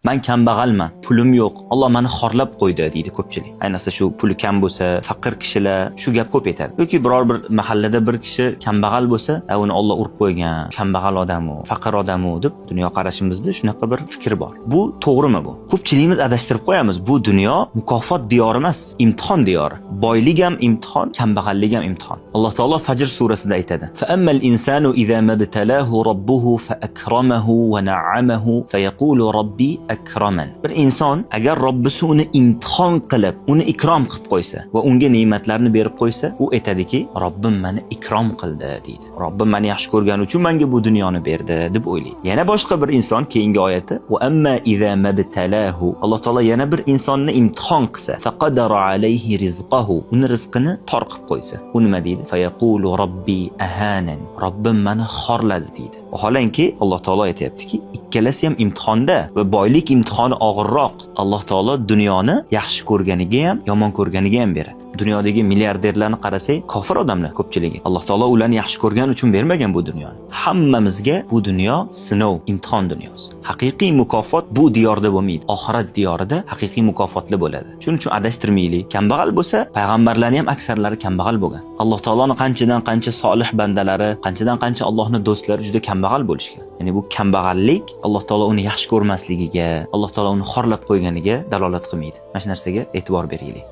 Man kambag'alman, pulim yo'q, Alloh meni xorlab qo'ydi, deydi ko'pchilik. Ayniqsa shu puli kam bo'lsa, faqir kishilar shu gap ko'p aytadi. Yoki biror bir mahallada bir kishi kambag'al bo'lsa, "A, uni Alloh urib qo'ygan, kambag'al odam u, faqir odam u", deb dunyoqarashimizda shunaqa bir fikr bor. Bu to'g'rimi bu? Ko'pchiligimiz adashtirib qo'yamiz. Bu dunyo mukofot diyori emas, imtihon diyori. Boylik ham imtihon, kambag'allik ham imtihon. Alloh taolo Fajr surasida aytadi: "فأما الإنسان إذا ما ابتلاه ربه فأكرمه ونعمه فيقول ربي أكرمن." Bir inson agar Robbisi uni imtihon qilib, uni ikrom qilib qo'ysa va unga ne'matlarni berib qo'ysa, u aytadiki, "Robbim meni ikrom qildi", deydi. "Robbim meni yaxshi ko'rgani uchun menga bu dunyoni berdi", deb o'ylaydi. Yana boshqa bir inson, keyingi oyati: "وأما إذا ما ابتلاه", Alloh taolo yana bir insonni imtihon qilsa, فقدر عليه رزقه, uni rizqini tor qilib qo'ysa, u nima deydi? فيقول ربي أهانن. "Robbim meni xorladi", deydi. Vaholanki Alloh taolo aytayaptiki, ikkalasi ham imtihonda va boylik imtihoni og'irroq. Alloh taolo dunyoni yaxshi ko'rganiga ham, yomon ko'rganiga ham beradi. Dunyodagi milliarderlarni qarasak, kofir odamlar ko'pchiligi. Alloh taolo ularni yaxshi ko'rgani uchun bermagan bu dunyoni. Hammamizga bu dunyo sinov, imtihon dunyosi. Haqiqiy mukofot bu diyorda bo'lmaydi. Oxirat diyorida haqiqiy mukofotli bo'ladi. Shuning uchun adashtirmaylik. Kambag'al bo'lsa, payg'ambarlarning ham aksarlari kambag'al bo'lgan. Alloh taoloni qanchadan qancha solih bandalari, qanchadan qancha Allohning do'stlari juda kambag'al bo'lishgan. Ya'ni bu kambag'allik Alloh taolo uni yaxshi ko'rmasligiga, Alloh taolo uni xorlab qo'yganiga dalolat qilmaydi. Mana shu narsaga e'tibor beraylik.